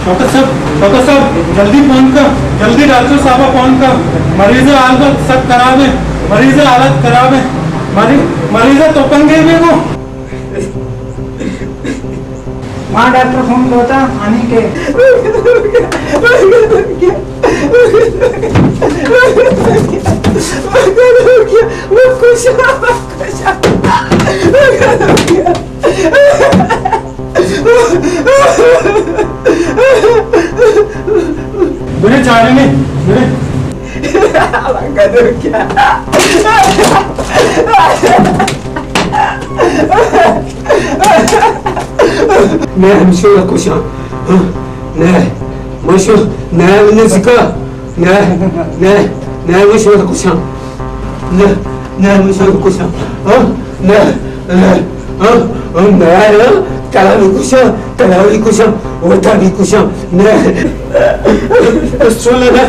ڈاکٹر صاحب، ڈاکٹر صاحب، جلدی فون کر، جلدی ڈاکٹر صاحب فون کر۔ مریض ءِ حالت سک خراب ہے، مریض ءِ حالت خراب ہے، مری-، مریض ءَ تپنگے بے گو۔ ماں ڈاکٹر فون دوتا، آنی کے۔ بڑے چارے نے، بڑے۔ گدو کیا؟ میں ہمیشہ کشاں۔ ہاں، نہ، مشو، نہ، نہ سکا۔ نہ، نہ، نہ، مشو کشاں۔ نہ، نہ، مشو کشاں۔ ہاں، نہ، نہ، ہاں، ہاں، نہ، نہ، ترا بھی کشاں، ترا بھی کشاں، وتا بھی کشاں۔ نہ۔ پستول نہ۔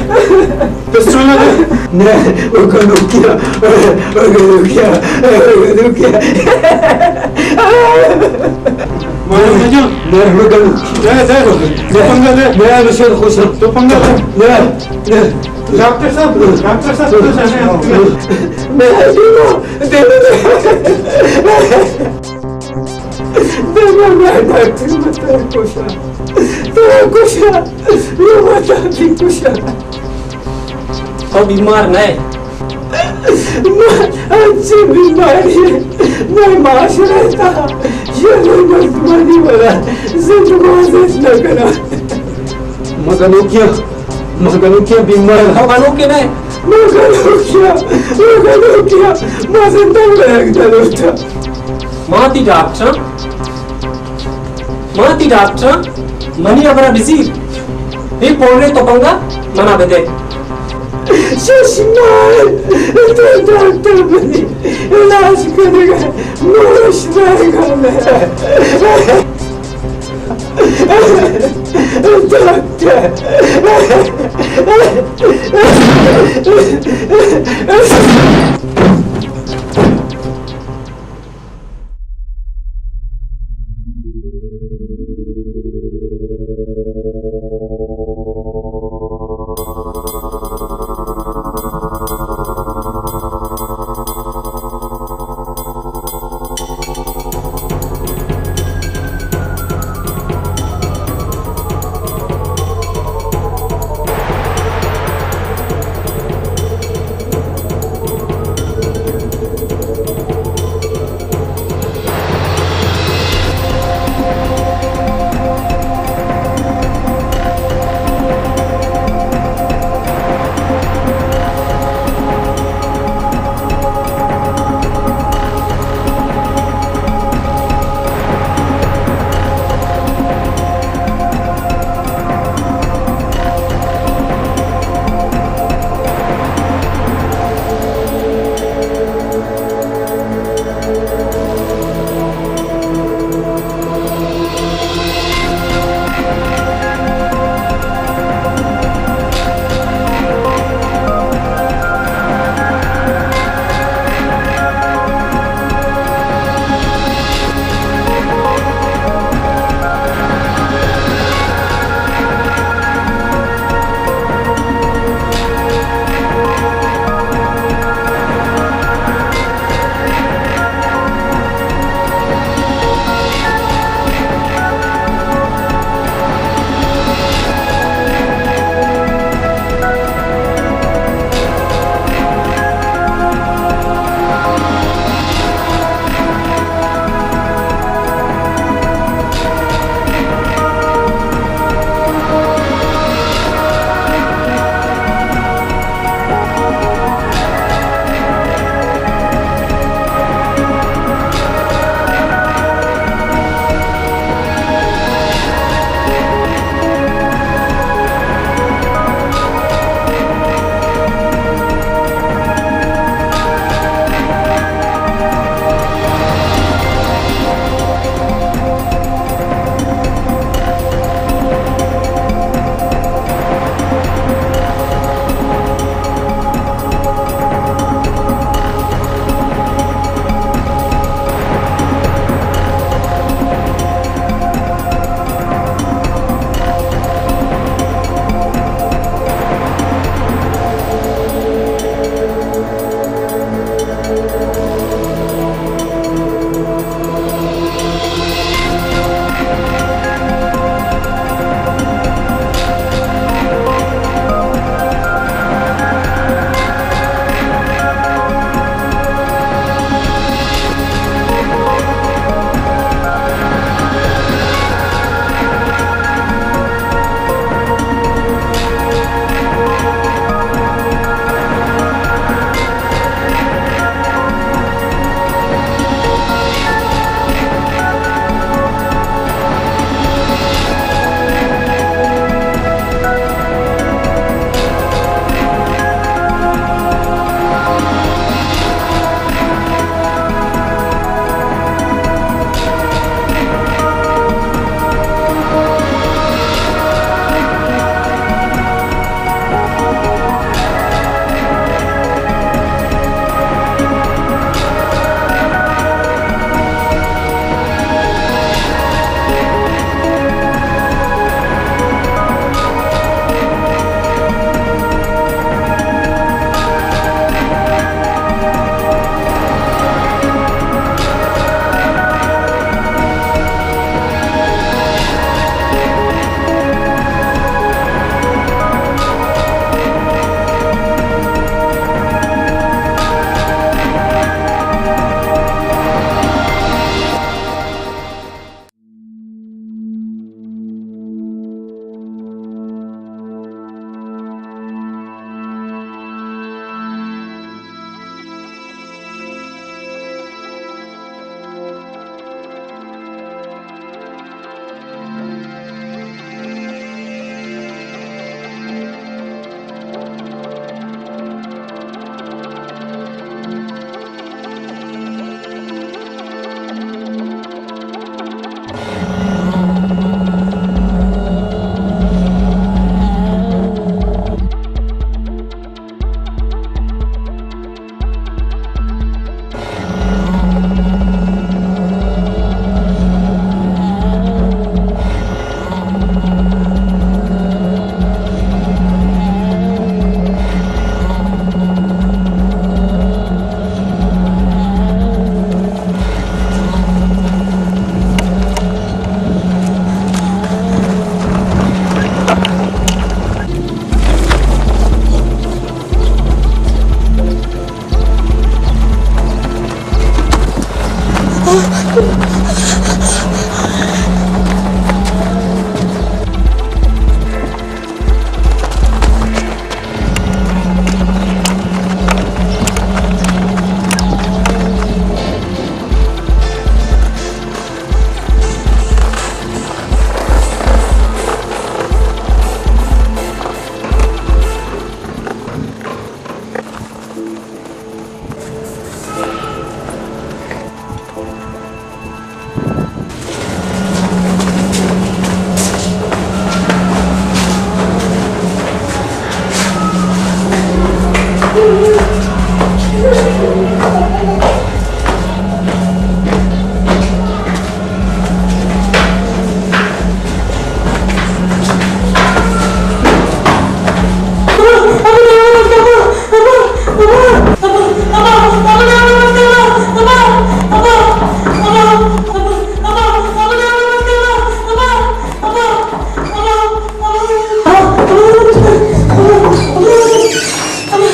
پستول نہ۔ نہ، او گنوکیا، او گنوکیا، او گنوکیا۔ مارو نہ جان۔ نہ، او گنوکیا۔ نہ، نہ، تو پنگا لے۔ نہ، مشور خوشم۔ تو پنگا لے۔ نہ، نہ۔ ڈاکٹر صاحب، ڈاکٹر صاحب، تو جانے۔ نہ، دیکھو، دیکھو۔ دیکھو، میں ڈاکٹر، میں تیرا کشا۔ تیرا کشا۔ یہ وطن بھی کشا۔ تو بیمار نہ ئے۔ من انچیں بیمارے، مئے معاشرہ ءِ تہا شریں مردمانی وڑا زندگوزت نہ کناں۔ من گنوکیاں، من گنوکیاں بیمار۔ تو گنوکے نہ ئے۔ من گنوکیاں، من گنوکیاں، من زندگ بئیگ نہ لوٹاں۔ ما تئی ڈاکٹراں، ما تئی ڈاکٹراں، منی ہبرا بزیر۔ اے پونڈریں تپنگا منا بدے۔ چشمائے، تو ڈاکٹر منی علاج کنگا، موش رہگا میں۔ ڈاکٹر۔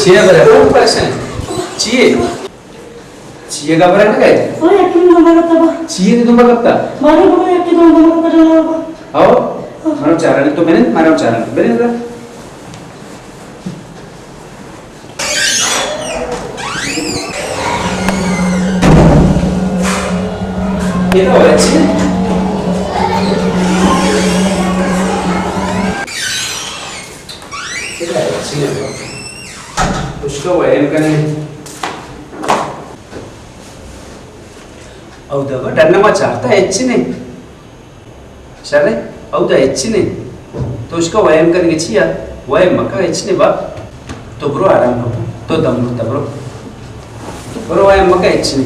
چیے برے؟ پریشان؟ چیے؟ چیے گھبرا نہ گئے؟ او، یکی دم دم کرتا با۔ چیے دم دم کرتا؟ مارے بابا، یکی دم دم کرتا جانا با۔ آؤ، مارا چارانی تو بنے، مارا چارانی تو بنے۔ یہ تو اچھی ہے۔ یہ تو اچھی ہے۔ اس کو وائر کرنے۔ او دابا ڈنّ ما چارتا ہچ نہ۔ شرے، اودا ہچ نہ۔ تو اشکا ویم کنگے چیا؟ ویم مکا ہچ نہ با۔ تو برو آرام رو۔ تو دم برو، تو برو۔ برو ویم مکا ہچ نہ۔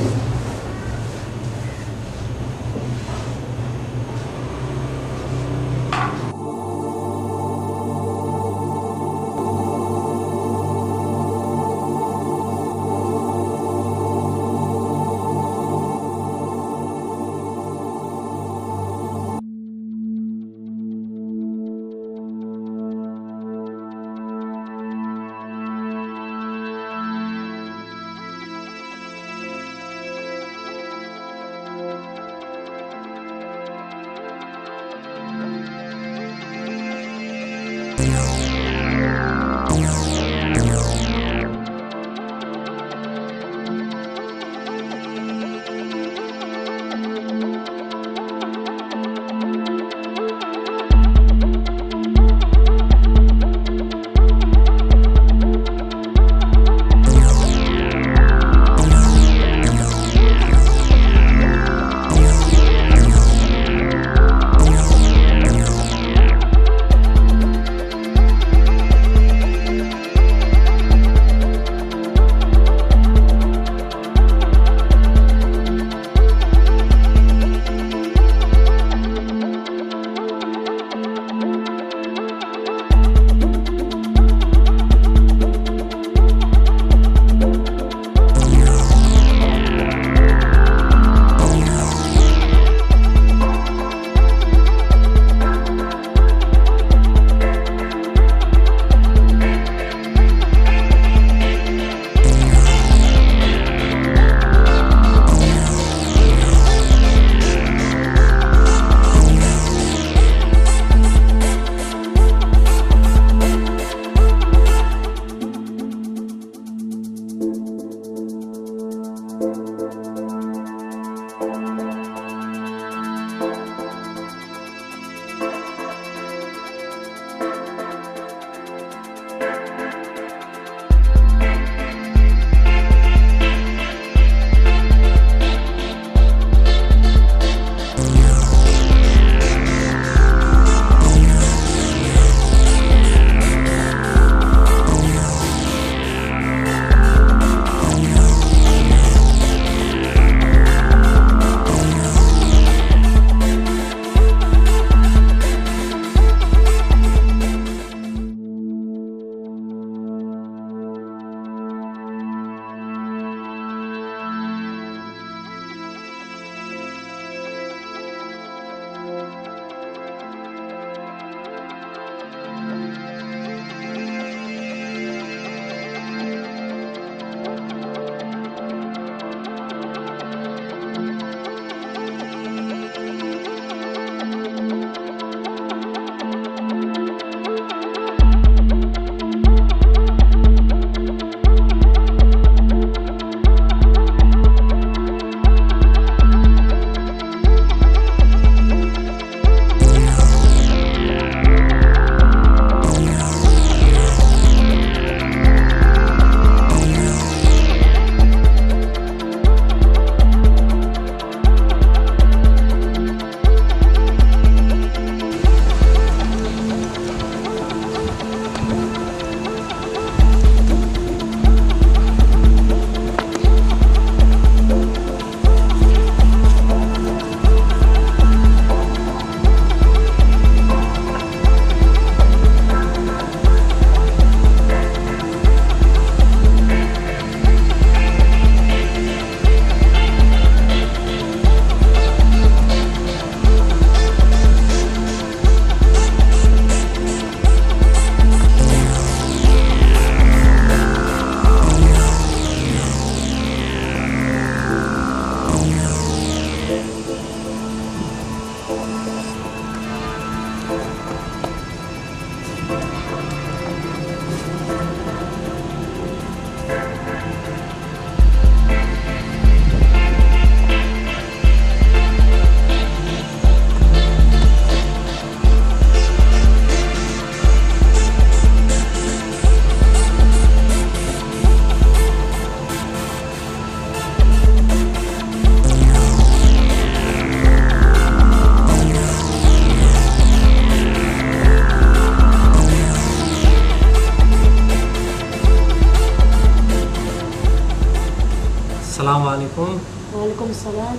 السلام علیکم۔ وعلیکم السلام۔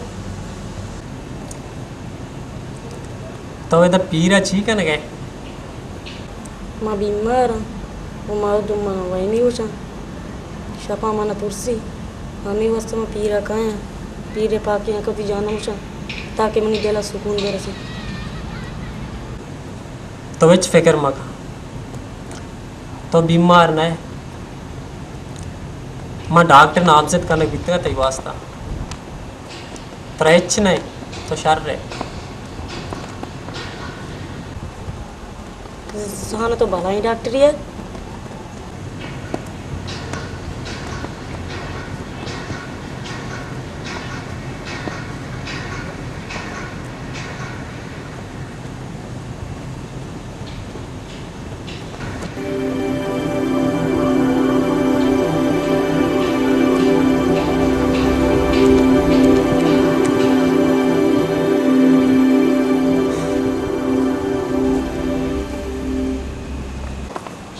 تو ادا پیر ءَ چی کنگ ءَ ئے؟ ما بیمار آں ءُ مردم منا وہمی گوش اَنت۔ شپاں منا ترسی، ہمے واسطہ ما پیر ءَ کایاں۔ پیر ءِ پاکیں حق ءَ وتی جان ءَ گوش آں تاکہ منی دل ءَ سکون برسیت۔ تو ہچ فکر مکن، تو بیمار نہ ئے۔ ما ڈاکٹر نامزد کنگ بیتگ آں تئی واسطہ۔ ترا ہچ نہ انت، تو شر ئے۔ زاناں تو بلائیں ڈاکٹرے ئے۔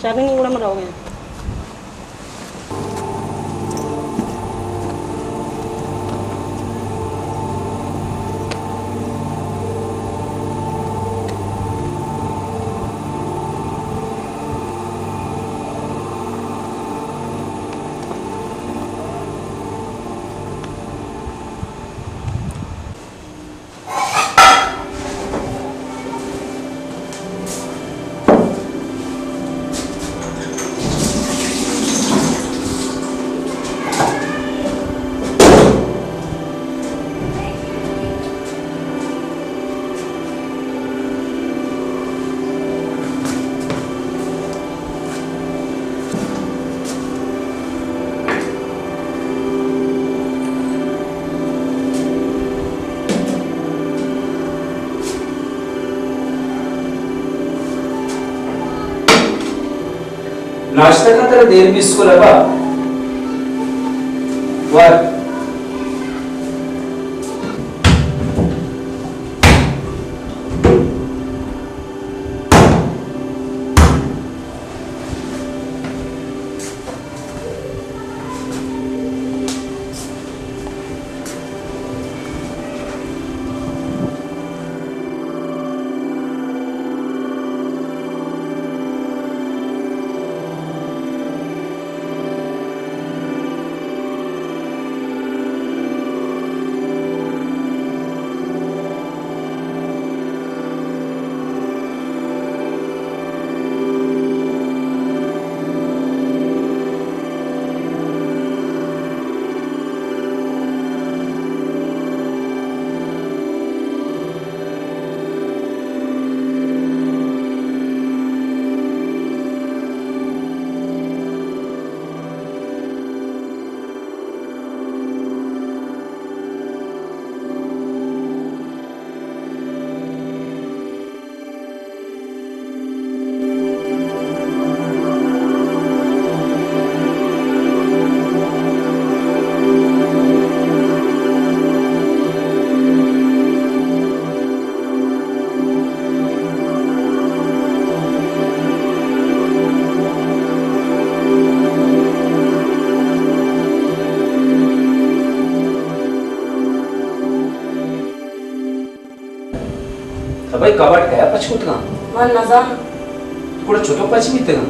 شر نی، گڑا من روگ ءَ آں۔ ناشتہ کن، ترا دیر بیت اسکول ءَ، ابا۔ ور۔ ابا، اے کباٹ کئیا پچ کتگاں؟ من نزاناں۔ گڑا چتو پچ بیتگاں؟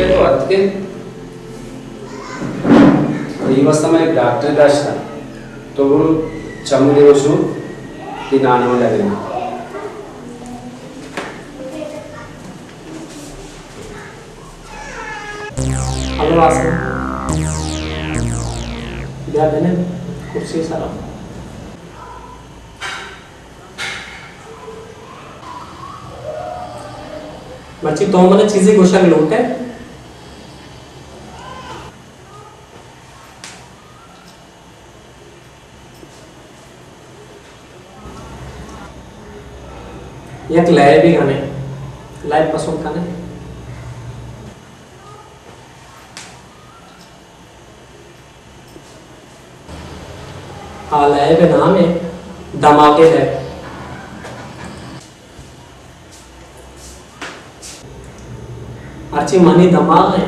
تو اتکے، تئی واسطہ من یک ڈاکٹرے داشتہ، تو برو چمو دے وشو، تئی نانا من لگے۔ ہلو آسم، بیا بنند کرسی سرا۔ مرچی تو منا چیزے گوشگ لوٹ ئے؟ یک لیبے گنے، لیب پسند کنے؟ آ لیب ءِ نام ءَ دماغ ءِ لیب۔ ہرچی منی دماغ ءَ،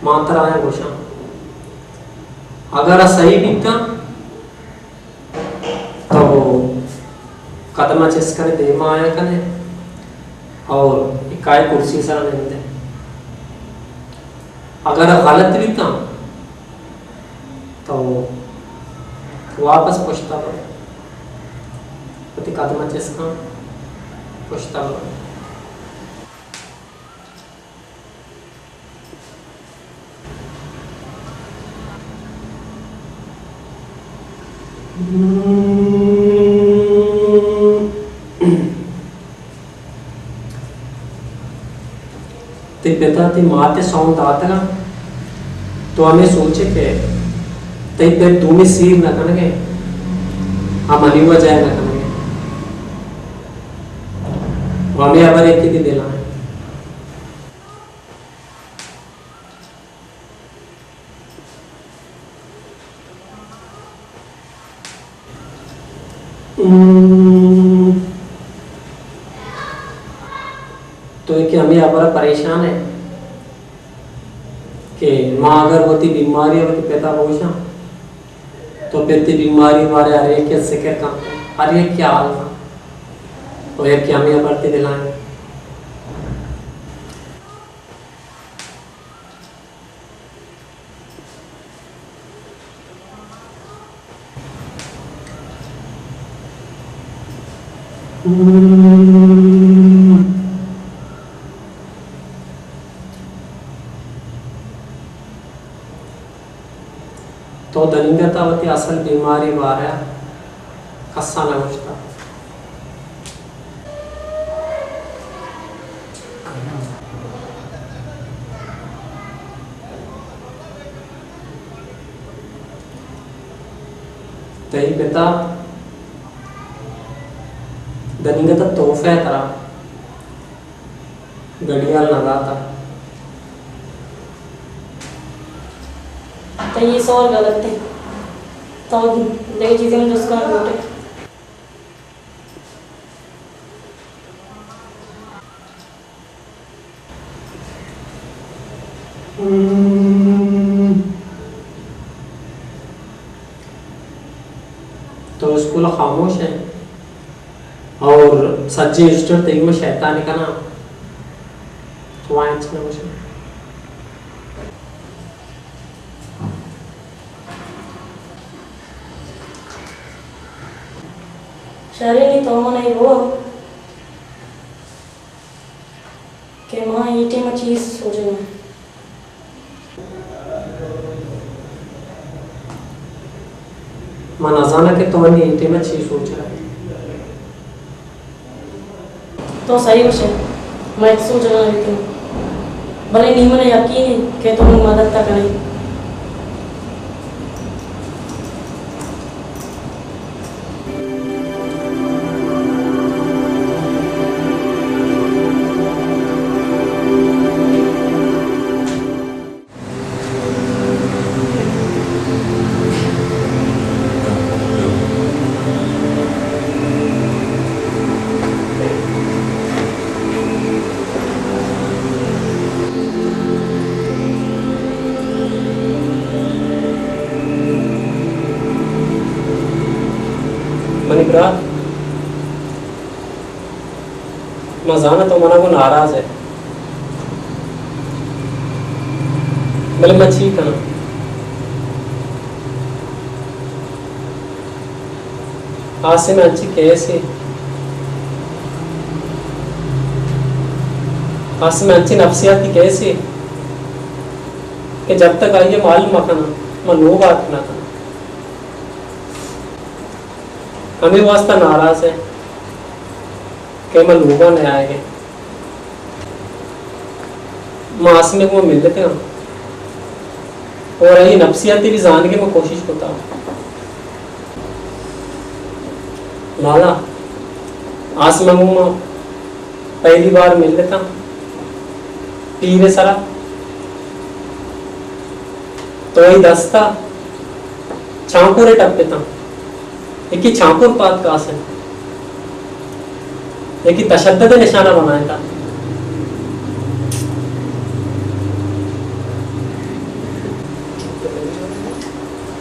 من ترا آیاں گوشاں، اگر آ صحیح بیتاں، تو قدم ءَ چست کنے، دیما آیا کنے اور اکائی کرسی سرا نندے۔ اگر غلط بیتاں تو واپس پشتا برو، وتی قدم ءَ چست کن، پشتا برو۔ تئی پت ءَ تئی مات ءِ سون داتگ اَنت، تو ہمے سوچ ئے کہ تئی پت دومی سیر نہ کنگ ءَ، آ منی وجہ ءَ نہ کنگ ءَ۔ و ہمے ہبر اے کہ تئی دل ءَ اِنت۔ تو کہ ہمے ہبر ءَ پریشان ئے کہ ما اگر وتی بیماری ءَ وتی پت ءَ بگوشاں، تو پت ءِ بیماری بارے ہر یکے ءَ ذکر کنت، ہر یکے ءَ حال کنت، تو یک کہ ہمے ہبر تئی دل ءَ اِنت۔ تو دنیگت ءَ وتی اصل بیماری بارہ ءَ کس ءَ نہ گوشتگ۔ تئی پت ءَ دنیگت ءَ تحفہ ءَ ترا گڑیال نہ داتگ۔ تئی اے سوال غلط اِنت۔ تو دگہ چیزے من جست کنگ لوٹ ئے۔ تو اسکول ءَ خاموش ئے اور سجیں ہسٹر تئی گوما شیطانی کناں، تو آ ہچ نہ گوش ئے۔ شریں، نی تو من ءَ گو کہ ما اے ٹیم ءَ چی سوچگ ءَ آں۔ من نزاناں کہ تو نی اے ٹیم ءَ چی سوچگ ءَ ئے۔ تو سہی گوش ئے، من ہچ سوچگ ءَ نہ بیتگ آں، بلے نی من ءَ یقین اِنت کہ تو منی مدد ءَ کن ئے۔ منی برات، من زاناں تو منا گوں ناراض ئے، بلے من چی کناں؟ عاصم انچیں کیسے، عاصم انچیں نفسیاتی کیسے کہ جب تک آئی ءَ معلوم مہ کناں، من لوگ ءَ اتک نہ کناں۔ ہمے واسطہ ناراض ایں کہ من لوگ ءَ نیایگ ءَ۔ ما عاصم ءَ گوں ملتگاں اور آئی نفسیاتی بھی زانگ ءِ ما کوشش کتا۔ لالا، عاصم ءَ گوں ما پہلی بار ملتاں پیر ءِ سرا، تو آئی دستا چانکورے ٹپتاں۔ یکے چانکور پاد کاسن، یکے تشدد ءِ نشانہ بنائینتا۔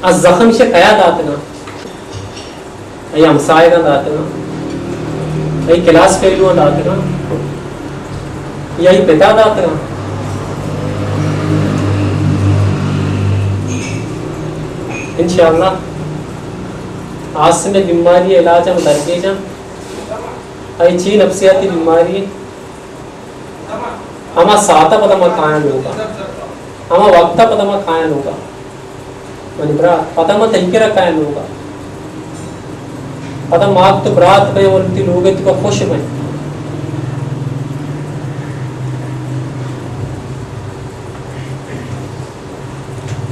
از زخم شہ کیا داتگاں؟ آئی ہمسائگاں داتگاں، آئی کلاس فیلواں داتگاں، یا آئی پتا داتگاں۔ انشاءاللہ عاصم ءِ بیماری ءِ علاج ہم درگیجاں۔ آئی چی نفسیاتی بیماری، ہما ساعت ءَ پدا ما کایاں لوگ ءَ، ہما وقت ءَ پدا ما کایاں لوگ ءَ۔ منی برات، پدا ما تئی کرا کایاں لوگ ءَ۔ پدا ما تو برات بئیں اور وتی لوگ ءِ توکا خوش بئیں۔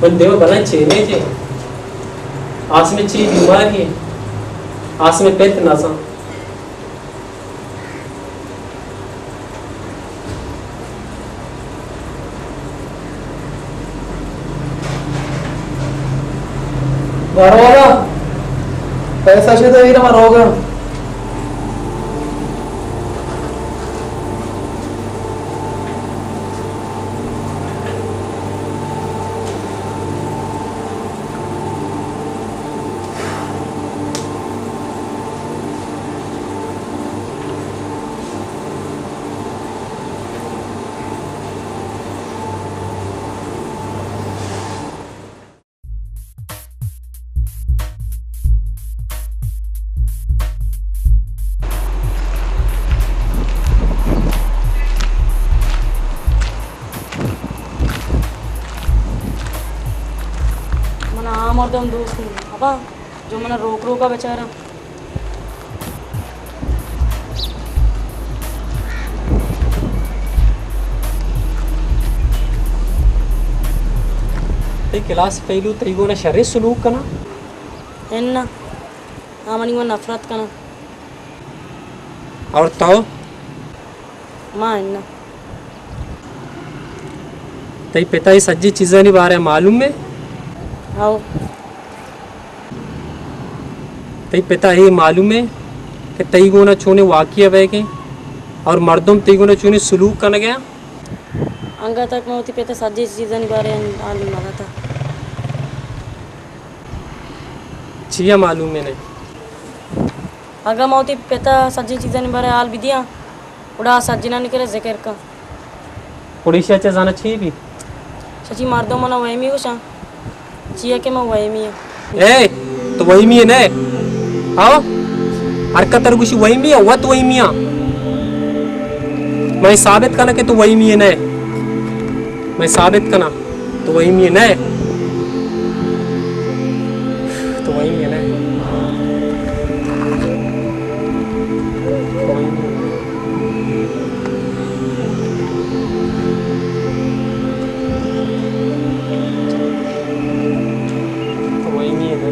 من دیما بلائیں چیلنج ایں۔ عاصم ءِ چی بیماری ایں؟ عاصم ءِ پت نزان۔ گھر والا، پیسہ چہ دے، ما روگ ءَ۔ من آ مردم دوست نہ آں۔ ابا، جو منا روک روکا بچاراں۔ تئی کلاس فیلو تئی گونا شریں سلوک کناں؟ اناں، آ منی گونا نفرت کناں۔ اور تو؟ ما اناں۔ تئی پتا اے سجی چیزانی بارے معلوم ایں؟ ہاؤ۔ تئی پتا اے معلوم ایں کہ تئی گونا چونیں واقعہ بئیگ ایں اور مردم تئی گونا چونیں سلوک کنگ ءَ اَں؟ انگت تک من وتی پتا سجی چیزانی بارے حال نہ داتا۔ چیا معلوم ایں نئے؟ اگاں من وتی پتا سجی چیزانی بارے حال بدیاں، گڑا سجنانی کرا ذکر کن۔ گڑا ایشی ءَ چہ زاناں چی بی؟ چچی، مردم منا وہمی گوشاں، چیا کہ من وہمی آں۔ اے، تو وہمی ئے نئے؟ ہاں؟ ہر کس ترا گوشی وہمی آں، وت وہمی آں۔ من ثابت کناں کہ تو وہمی ئے نئے۔ من ثابت کناں۔ تو وہمی ئے نئے۔ تو وہمی ئے نئے۔ تو وہمی ئے نئے۔ تو وہمی ئے نئے۔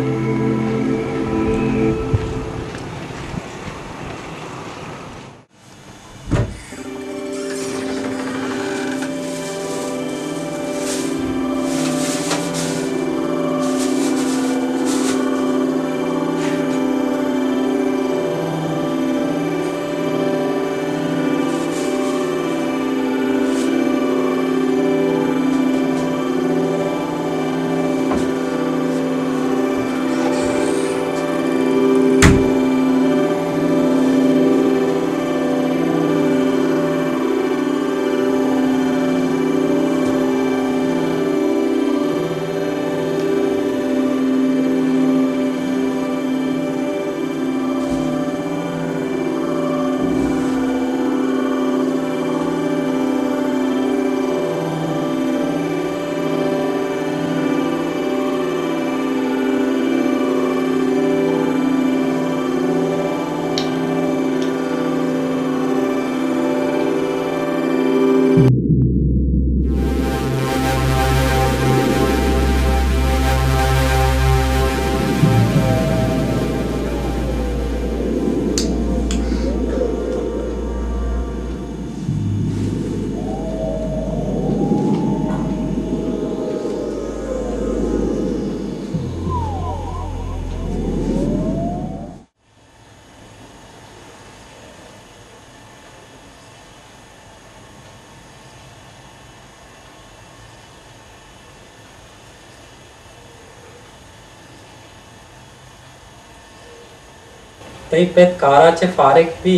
تئی پت کارا چہ فارغ بی،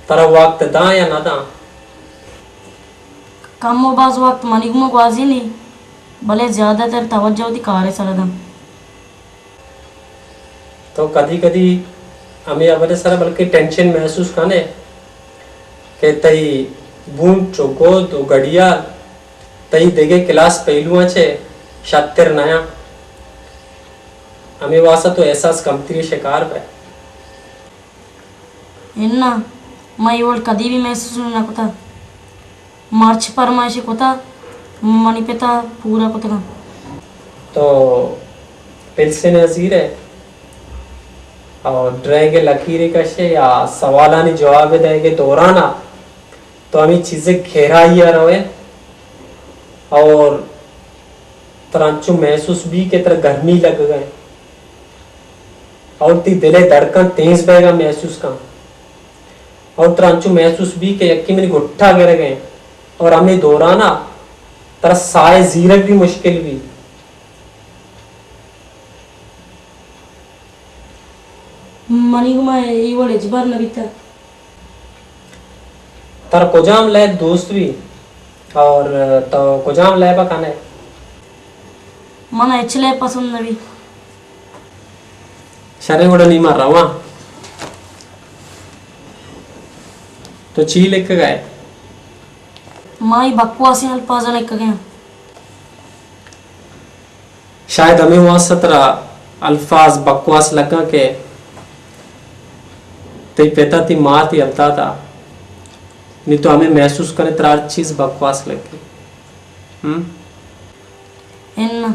ترا وقت داں یا نہ داں؟ کم و باز وقت منی گوما گوازینی، بلے زیادہ تر توجہ وتی کارے سرا داں۔ تو کدی کدی ہمے ہبرے سرا بلکہ ٹینشن محسوس کنے کہ تئی بونٹ و گد و گڑیال تئی دگہ کلاس پیلواں چہ شتر نیاں۔ ہمے واسطہ تو احساس کمتری شکار بئے۔ اناں، من اے وڑ کدی بھی محسوس نہ کتا۔ مرچی فرمائش کتا، منی پتا پورا کتگاں۔ تو پلسن ء زیرئے اور ڈرائیگ ء لکیرے کشے یا سوالانی جواب دئیگ ء دورانا تو ہمے چیزے گہرائی ء روئے اور ترا انچو محسوس بی کہ ترا گرمی لگگ ء اور تئی دل ء دھڑکن تیز بئیگ ء محسوس کن اور ترا انچو محسوس بی کہ یکے منی گٹا گرگ ء اور ہمے دورانا ترا ساہ زیرگ بھی مشکل بی۔ منی گما اے وڑ ہچبر نہ بیتہ۔ ترا کجام لیب دوست بی اور تو کجام لیب ء کن ئے؟ من ء ہچ لیب پسند نہ بی۔ شریں، گڑا نی ما رواں۔ تو چی لکھگ ء ئے؟ ما اے بکواسیں الفاظاں لکھگ ء آں۔ شاید ہمے واسطہ ترا الفاظ بکواس لگاں کہ تئی پت ء تئی مات یل داتا، نی تو ہمے محسوس کنے ترا ہر چیز بکواس لگی۔ ہم؟ اناں۔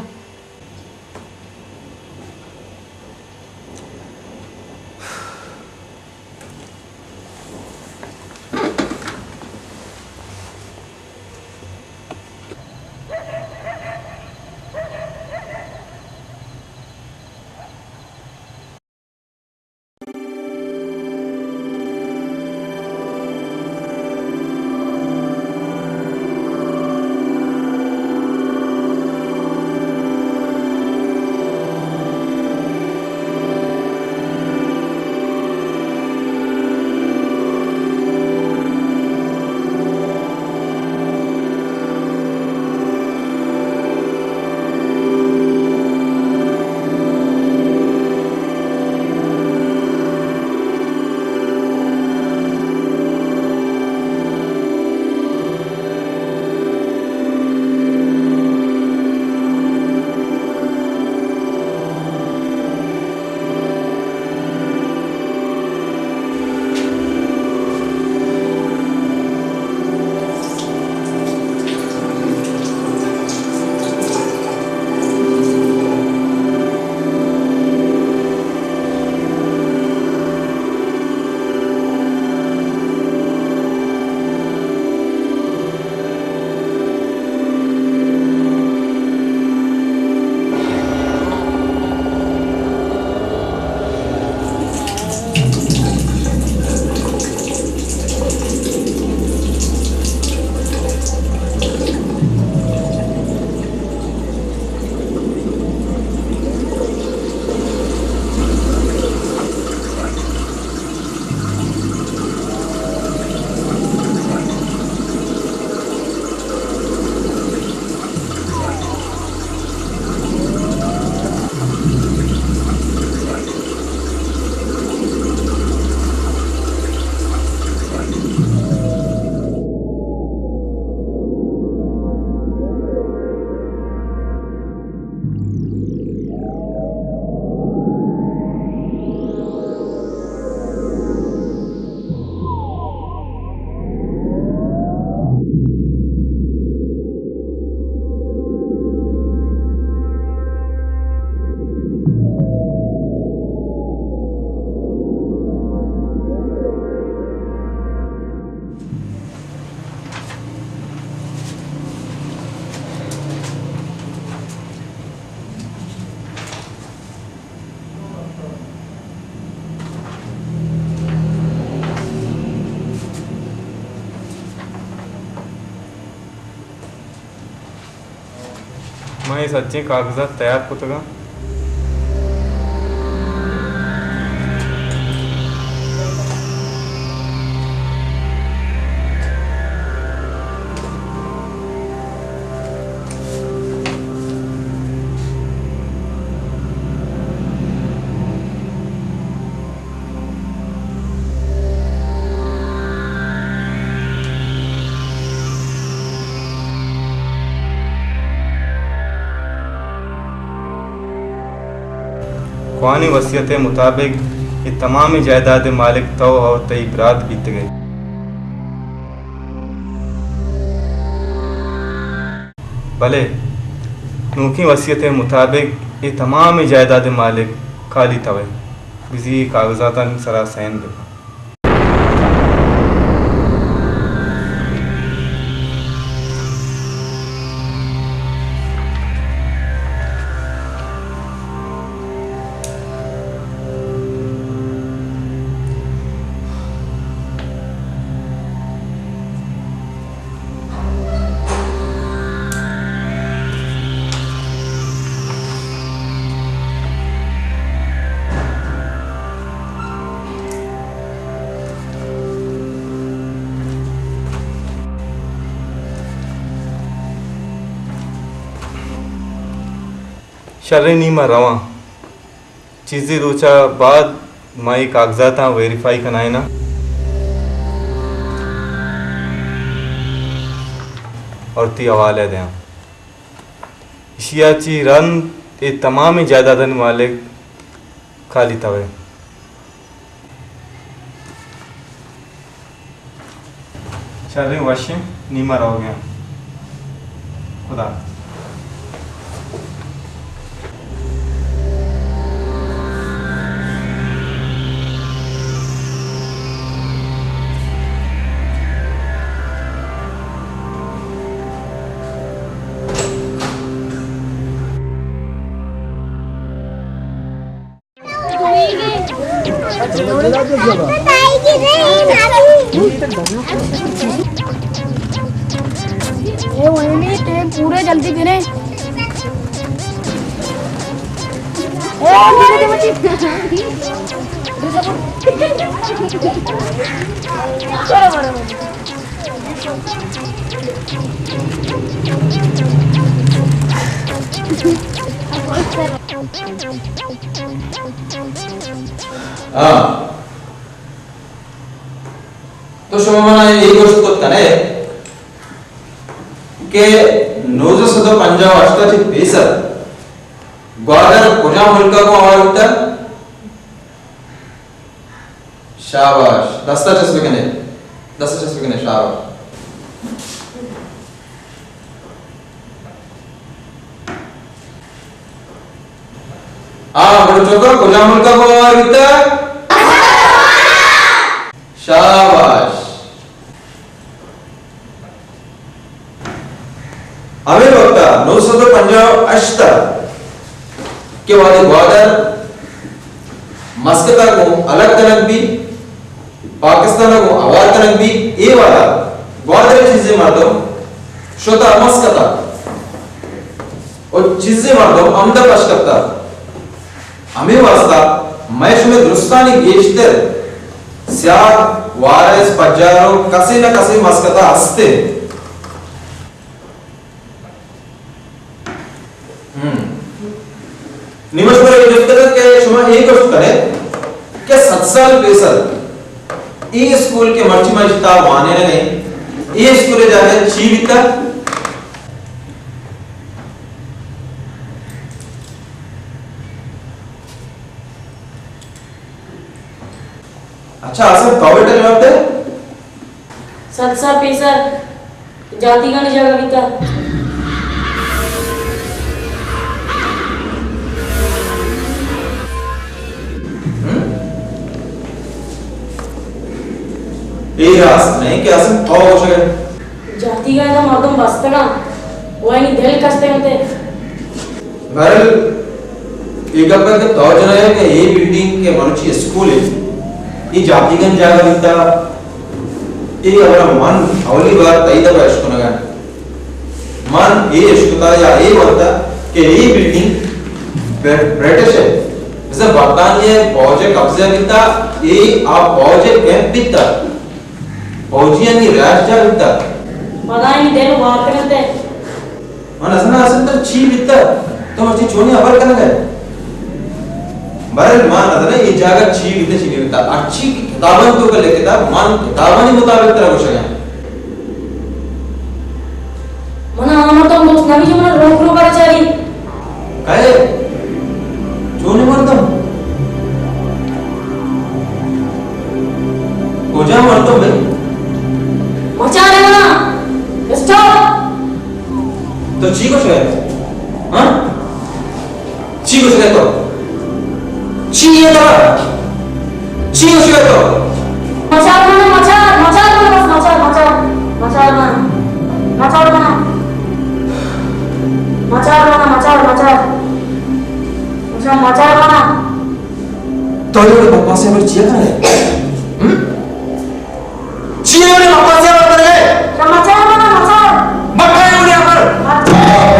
من اے سجیں کاگدات تیار کتگ اَنت۔ جوانیں وصیت ءِ مطابق اے تمامیں جائیداد ءِ مالک تو اور تئی برات بیتگ ئے۔ بلے نوکیں وصیت ءِ مطابق اے تمامیں جائیداد ءِ مالک خالی تو ئے۔ بزی اے کاغذاتانی سرا سین بکن۔ شریں، نی ما رواں۔ چیزے روچ ءَ بعد ما اے کاغذاتاں ویریفائی کنائیناں اور تئی حوالہ ءَ دیاں۔ ایشی ءَ چہ رند اے تمامیں جائیدادانی مالک خالی تو ئے۔ شریں، وشیں، نی ما روگ ءَ آں۔ خدا حافظ۔ اے وہی نہیں، ٹائم پورے، جلدی بنے۔ اے وہی نہیں۔ چلو، بڑا بڑا۔ ہاں۔ تو شما منا اے گوشت کت کنے کہ نوزدہ سد و پنجاہ و ہشت ءَ چہ پیسر گوادر کجام ملک ءَ گوں ہوار بوتگ؟ شاباش، دست ءَ چست بکنے، دست ءَ چست بکنے، شاباش۔ آ، بڑو چکا، کجام ملک ءَ گوں ہوار بیتگ؟ شاباش۔ ہمے وقت ءَ نو سد و پنجاہ و ہشت ءَ کہ وہدے گوادر مسقط ءَ گوں الگ کنگ بیت، پاکستان ءَ گوں ہوار کنگ بیت، اے وہد ءَ گوادر ءِ چیزے مردم شت ءَ مسقط ءَ و چیزے مردم ہمدا پش کپتگ۔ ہمے واستا مئے شمئے درستانی گیشتر سیاد، وارث، پجار و کسے نہ کسے مسقط ءَ ہست انت۔ ہم۔ نی ما شمارا اے جست کناں کہ شما اے گوشت کنے کہ صد سال پیسر اے اسکول کہ مرچی ما اشتا وانینگ ءَ ایں، اے اسکول ءِ جاگہ چی بیتگ؟ اچھا، آصف، تو بیٹا جواب دے۔ صد سال پیسر جاتیگانی جاگہ بیتا۔ ہم؟ اے راست نہیں کہ آصف تو گوشگ ءَ۔ جاتیگاں تو مردم بستگاں، و آیانی دل کشتگ انت۔ بہرحال، اے گپ ءَ کہ تو جنئے کہ اے بلڈنگ کہ مروچی اسکول انت، اے جاتیگانی جاگہ بیتا، اے ہبر ءَ من اولی بار تئی دپ ءَ اشکنگ ءَ۔ من اے اشکتا یا اے ونتا کہ اے بلڈنگ بر-، برٹش ءِ، بزاں برطانیہ ءِ پوج ءِ قبضہ ءَ بیتا، اے آ پوج ءِ کیمپ بیتا۔ فوجیانی رہائش جاہ بیتگ۔ پدا آیانی دل وارتگ انت۔ من نزاناں آصف ترا چی بیتگ، تو مرچی چونیں ہبر کنگ ءَ ئے۔ بہرحال ما نزاناں اے جاگہ چی بیتگ، چی نہ بیتگ۔ ہرچی کہ کتابانی توکا لکھتگ، من کتابانی مطابق ترا گوشگ ءَ آں۔ من آ مردم دوست نہ بیت، من روک روک ءَ چاری۔ کئے؟ چونیں مردم؟ مچار منا، اسٹاپ۔ تو چی گوش ئے؟ ہاں؟ چی گوش ئے تو؟ چی اے ترا؟ چی گوش ئے تو؟ مچار منا، مچار، مچار منا، بس مچار، مچار، مچار منا۔ مچار منا۔ مچار منا، مچار، مچار۔ مچار، مچار منا۔ تو اے وڑیں بکواسے بر چیا کنے؟ ہم؟ چی اے وڑیں بکواسے بر کنے؟ مچار منا، مچار۔ مکا اے وڑیں بر۔ مچار۔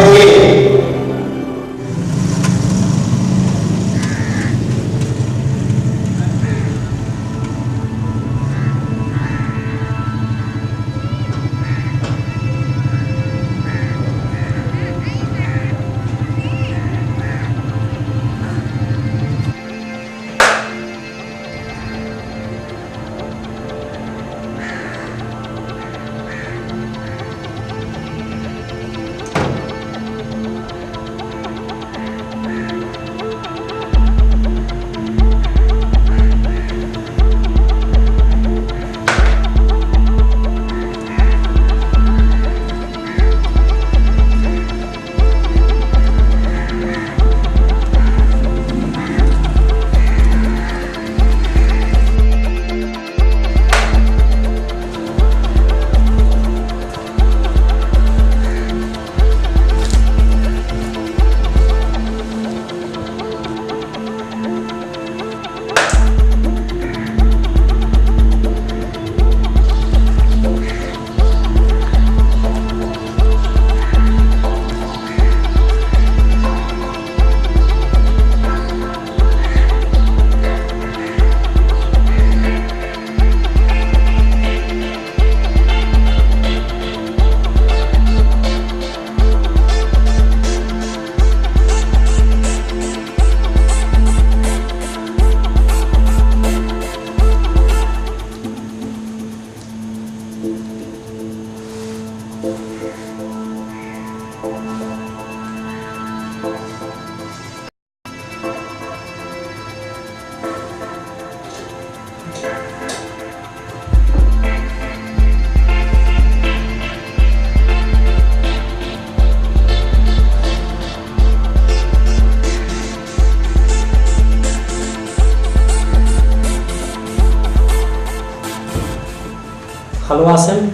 ہلو عاصم،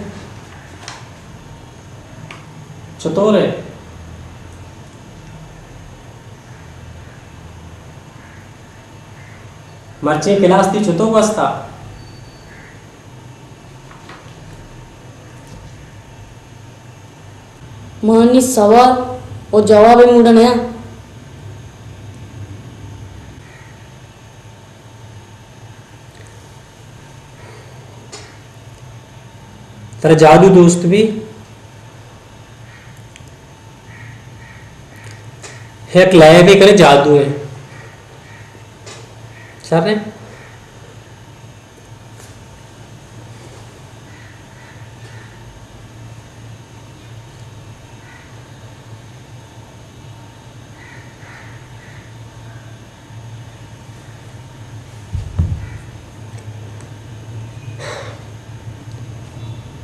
چطور ئے؟ مرچی کلاس تئی چطور گوستا؟ من نی سوال و جواب موڈا نیاں۔ ترا جادو دوست بی؟ یک لیبے کنے جادو ئے۔ شر ئے؟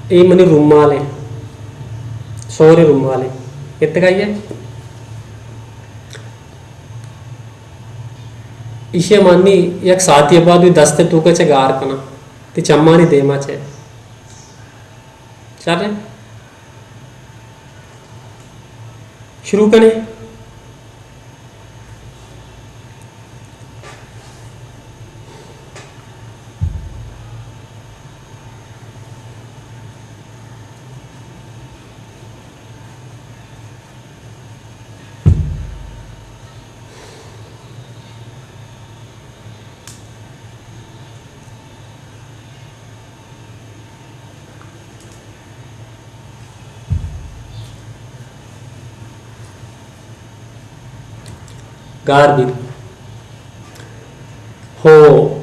اے منی رومال ایں، سوریں رومال ایں، اتکگ ئے؟ ایشی ءَ من نی یک ساعتے ءَ بعد وتی دست ءِ توک ءَ چہ گار کناں، تئی چمانی دیم ءَ چہ۔ شر ایں؟ شروع کنیں۔ گار بیت۔ ہو۔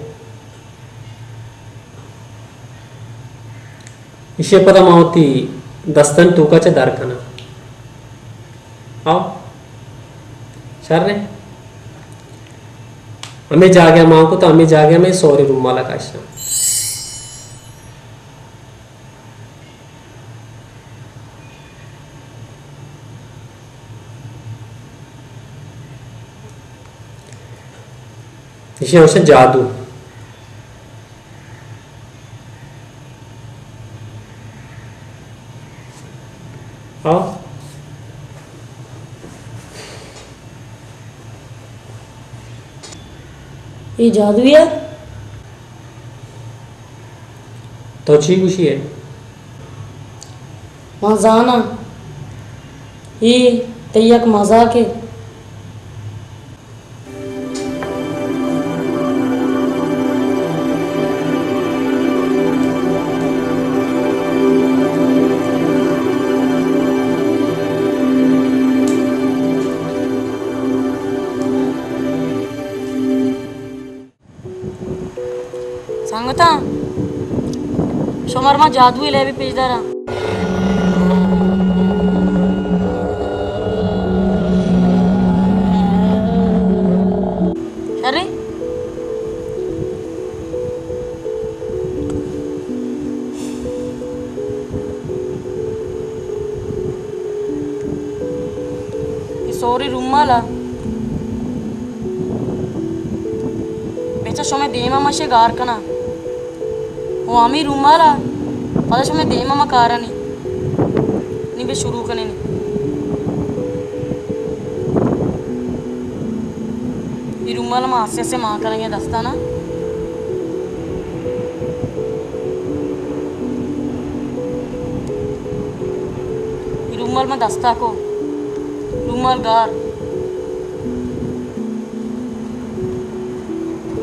ایشی ءَ پدا ما وتی دستانی توک ءَ چہ در کناں۔ آؤ۔ شر ایں؟ ہمے جاگہ ءَ مان کت، ہمے جاگہ ءَ مئے سوریں رومال ءَ کشاں۔ ایشی ءَ گوشاں جادو۔ ہاں؟ اے جادو ئے؟ تو چی گوشی ئے؟ من زاناں، اے تئی یک مزاکے۔ سنگتاں، شمارا ما جادوئی لیبے پیش داراں۔ شریں؟ اے سوری رومال ءَ بچا شمئے دیم ءَ من شے گار کناں۔ او ہمے رومال ءَ پدا شمئے دیم ءَ من کارانی۔ نی بے شروع کنیں نی۔ اے رومال ءَ من ہسے ہسے مان کنگ ءَ دستاں نا۔ اے رومال من دستا کو۔ رومال گار۔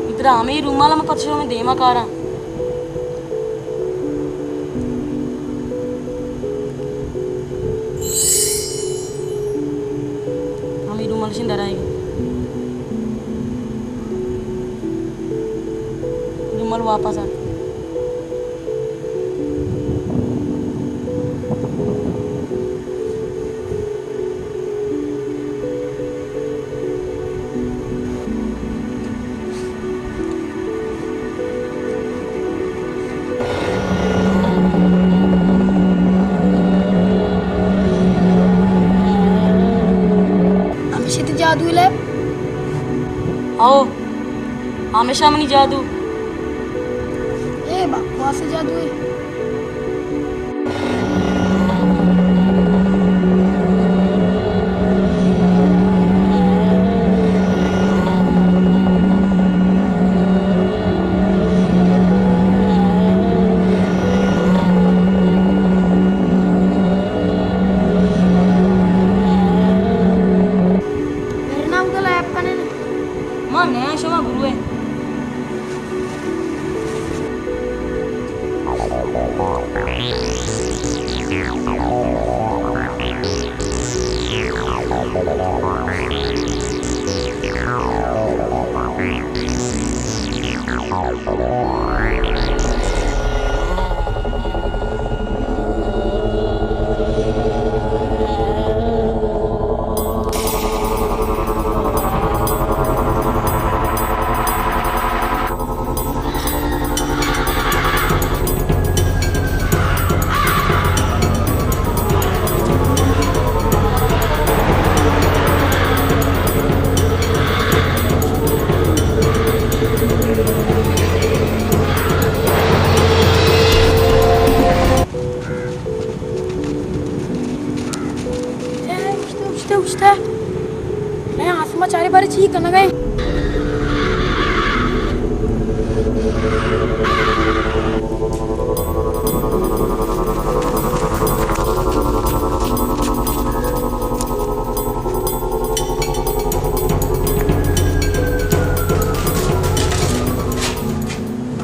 اے ترا ہمے رومال ءَ من پد شمئے دیم ءَ کاراں۔ ہمے رومال شن درائے۔ رومال واپس آ۔ ہمیشہ تئی جادو لیب؟ ہو، ہمیشہ منی جادو۔ اے بکواس جادو ئے۔ میرے نام تو لائب کنے۔ ما نیا شما گروہ۔ اے، اے، اوشتہ، اوشتہ، اوشتہ۔ اے، آسما چارے بارے چی کنگا ایں؟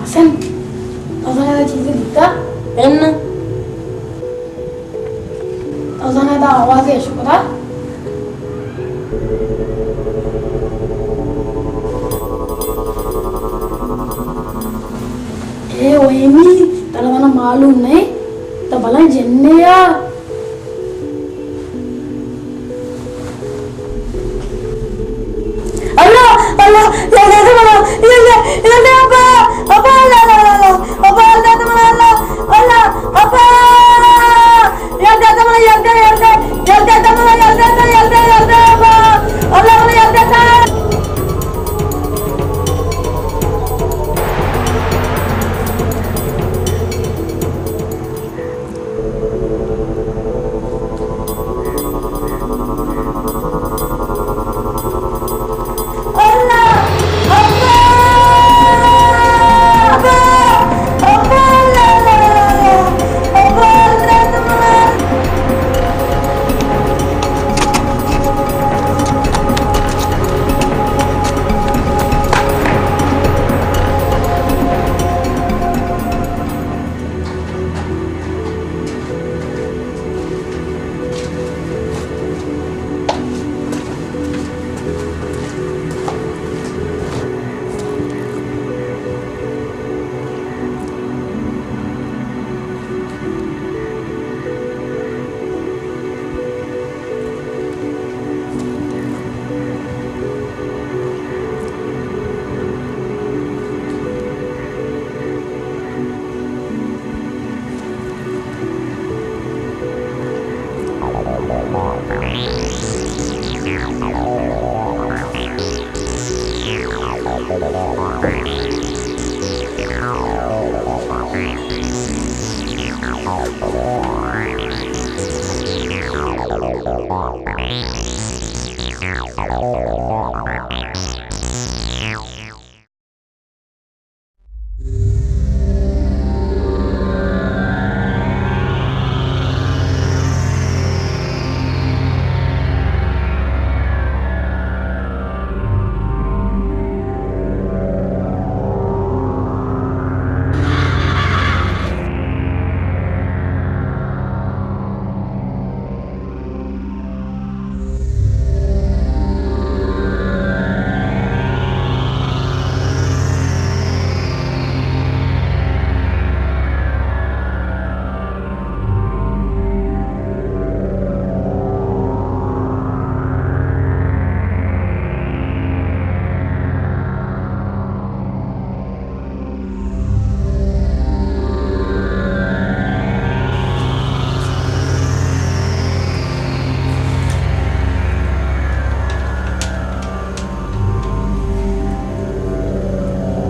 حسن، تو زانئے چیزے دیتا؟ اناں۔ تو زانئے دا آوازے اش کتا؟ اے وہمی، ترا منا معلوم نہ، تو بلاہیں جنے یا۔ اللہ، اللہ، یل دات منا، یل دات، یل دات ابا، ابا، اللہ، اللہ، اللہ، اللہ، ابا، یل دات منا، اللہ، اللہ، ابا، یل دات منا، یل دات، یل دات، یل دات منا، یل دات، یل دات، یل دات، ابا، اللہ، منا یل دات۔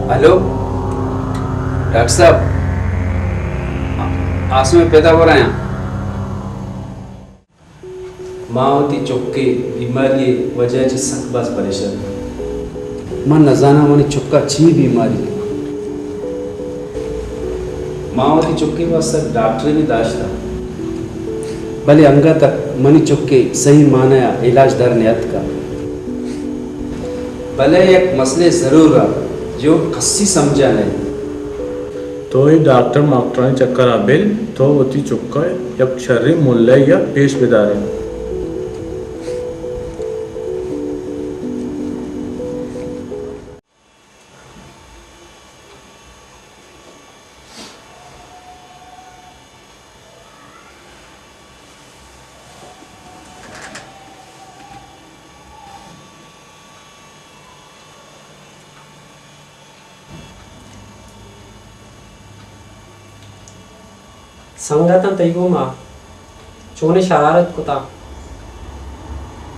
ہلو، ڈاکٹر صاحب، آ-، آسم ءِ پت ءَ گور ءَ آں۔ ما وتی چک ءِ بیماری ءِ وجہ ءَ چہ سک باز پریشان ایں۔ من نزاناں منی چک ءَ چی بیماری اِنت۔ ما وتی چک ءِ واستہ ڈاکٹرے بھی داشتہ، بلے انگت منی چک ءِ صحیح معنی ءَ علاج در نیاتکہ۔ بلے یک مسئلے ضرور اِنت جو کسی سمجھ ءَ نہ اِنت۔ تو اے ڈاکٹر ماکٹرانی چکر ءَ بل، تو وتی چک ءَ یک شریں ملہ ءَ پیش بدار ئے۔ سنگتاں تئی گوما چونیں شرارت کتا،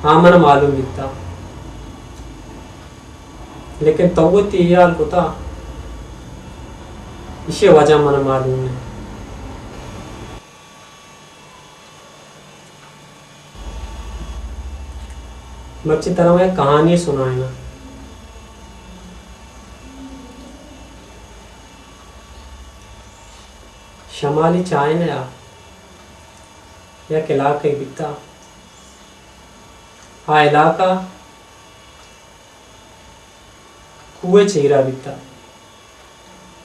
آ من ءَ معلوم بیتا، لیکن تو وتی اے حال کتا، ایشی وجہ من ءَ معلوم نہ۔ مرچی ترا من یک کہانی سنائیناں۔ شمالی چائنا ءَ یک علاقہ بیتا۔ آ علاقہ کوہ ءِ چیرا بیتا۔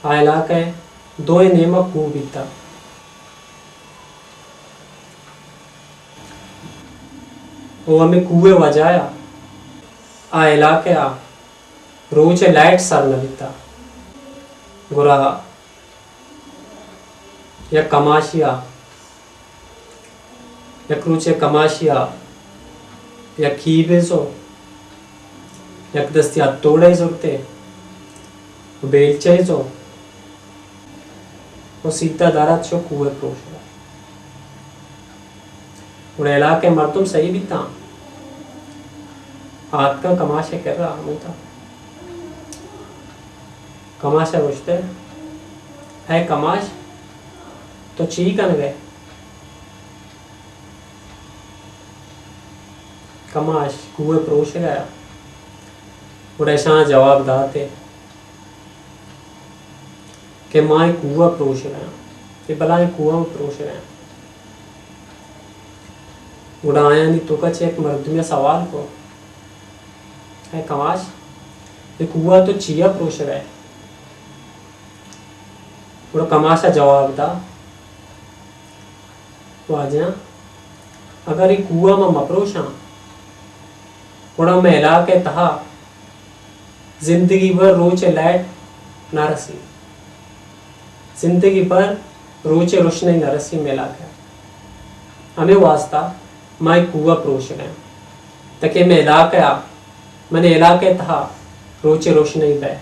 آ علاقہ ءِ دوئیں نیمگ کوہ بیتا۔ او ہمے کوہ ءِ وجہ ءَ آ علاقہ ءَ روچ ءِ لائٹ سر نہ بیتا۔ گڑا یک کماشے ءَ، یک روچے کماشے ءَ یک کیبے زو، یک دستی ہتوڑے زرتے، بیلچے زو، و سیدھا در ات شو کوہ ءِ پروش ءَ۔ گڑا علاقہ ءِ مردم سہی بیتاں، آتکاں کماش ءِ کرا ہمودا۔ کماش ءَ گوشتے، اے کماش، تو چی کنگ ءَ ئے؟ کماش کوہ ءِ پروشگ ءَ۔ گڑا اشاں جواب داتے کہ ما اے کوہ ءَ پروشگ ءَ آں، اے بلاہیں کوہ ءَ ما پروشگ ءَ آں۔ گڑا آیانی توکا چہ یک مردمے ءَ سوال کو، اے کماش، اے کوہ ءَ تو چیا پروشگ ءَ ئے؟ گڑا کماش ءَ جواب دا، واجہ، اگر اے کوہ ءَ ما مہ پروشاں، گڑا مئے علاقہ ءِ تہا زندگی بھر روچ ءِ لائٹ نہ رسی۔ زندگی بھر روچ ءِ روشنائی نہ رسی مئے علاقہ ءَ۔ ہمے واسطہ ما اے کوہ ءَ پروشگ ءَ آں، تاکہ مئے علاقہ ءَ، منی علاقہ ءِ تہا روچ ءِ روشنائی بئے۔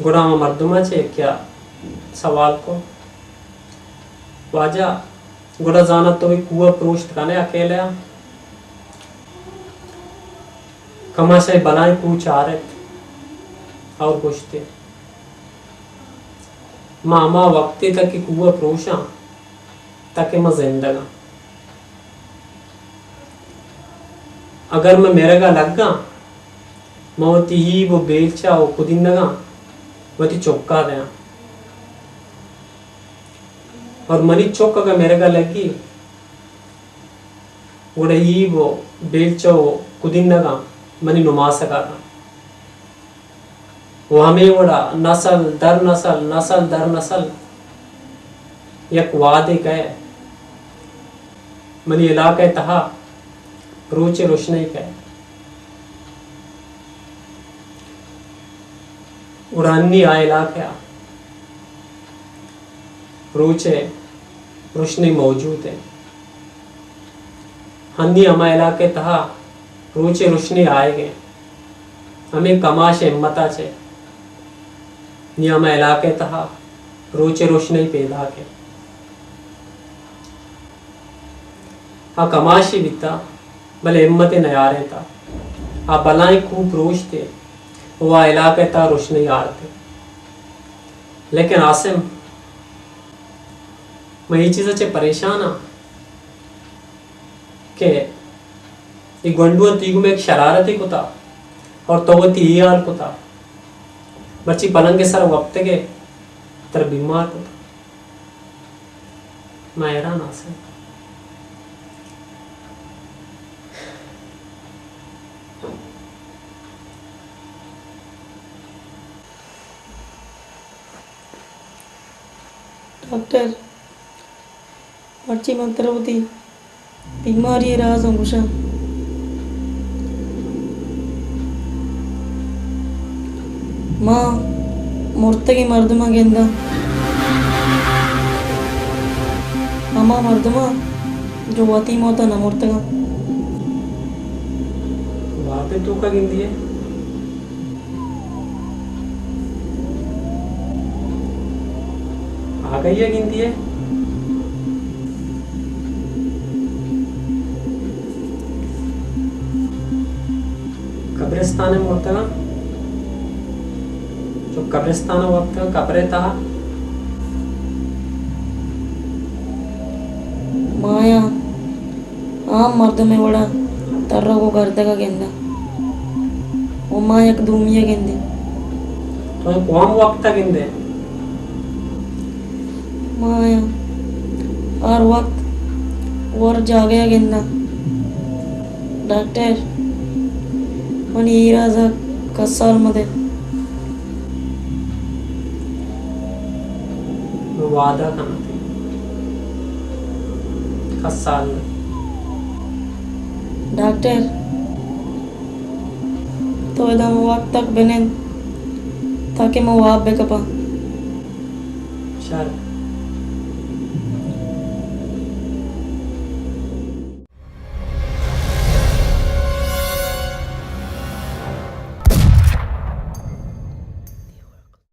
گڑا ہما مردماں چہ یکے ءَ سوال کو، واجہ، گڑا زاناں تو اے کوہ ءَ پروشت کن ئے اکیلے ءَ؟ کماش ءَ بلائیں کوہ چارت اور گوشت ئے، ما ہما وقتے تک کہ کوہ ءَ پروشاں تاکہ من زندگ آں۔ اگر من مرگ ءَ لگاں، من وتی ہیب و بیلچہ و کدینگاں وتی چکا دیاں۔ اور منی چک اگاں مرگ ءَ لگی، گڑا ہیب و بیلچہ و کدینگاں منی نماسگ ءَ داں۔ و ہمے وڑا نسل در نسل، نسل در نسل یک وہدے کئے منی علاقہ ءِ تہا روچ ءِ روشنائی کئے۔ گڑا انی آ علاقہ ءَ روچ ءِ روشنائی موجود انت۔ ہنی ہما علاقہ ءِ تہا روچ ءِ روشنائی آیگ ءَ انت۔ ہمے کماش ءِ ہمت ءَ چہ نی ہما علاقہ ءِ تہا روچ ءِ روشنائی پیداک انت۔ آ کماشے بیتا، بلے ہمت ءَ نیارینتا۔ آ بلائیں کوہ پروشت ئے و آ علاقہ ءِ تہا روشنائی آرت ئے۔ لیکن عاصم، من اے چیز ءَ چہ پریشان آں کہ اے گونڈو ءَ تئی گوما یک شرارتے کتا اور تو وتی اے حال کتا، مرچی پلنگ ءِ سر ءَ وپتگ ئے، ترا بیمار کتا۔ من حیران آں عاصم۔ ڈاکٹر، مرچی من ترا وتی بیماری ءِ رازاں گوشاں۔ ما مرتگیں مردماں گنداں، ہما مردماں جو وتی موت ءَ نہ مرتگاں۔ واب ءِ توکا گندی ئے؟ آگہی ءَ گندی ئے؟ قبرستان ءَ مرتگاں؟ چو قبرستان ءَ وپتگاں، قبر ءِ تہا؟ مایا عام مردم ءِ وڑا ترگ و گردگ ءَ گنداں و ما یک دومی ءَ گندیں۔ تو اے کوام وقت ءَ گندے؟ ما آیاں ہر وقت و ہر جاگہ ءَ گنداں۔ ڈاکٹر، منی اے راز ءَ کسال مدئے۔ من وعدہ کناں تئی، کسال نہ۔ ڈاکٹر، تو ادا ہمے وقت تک بنند تاکہ من واب بکپاں۔ شر۔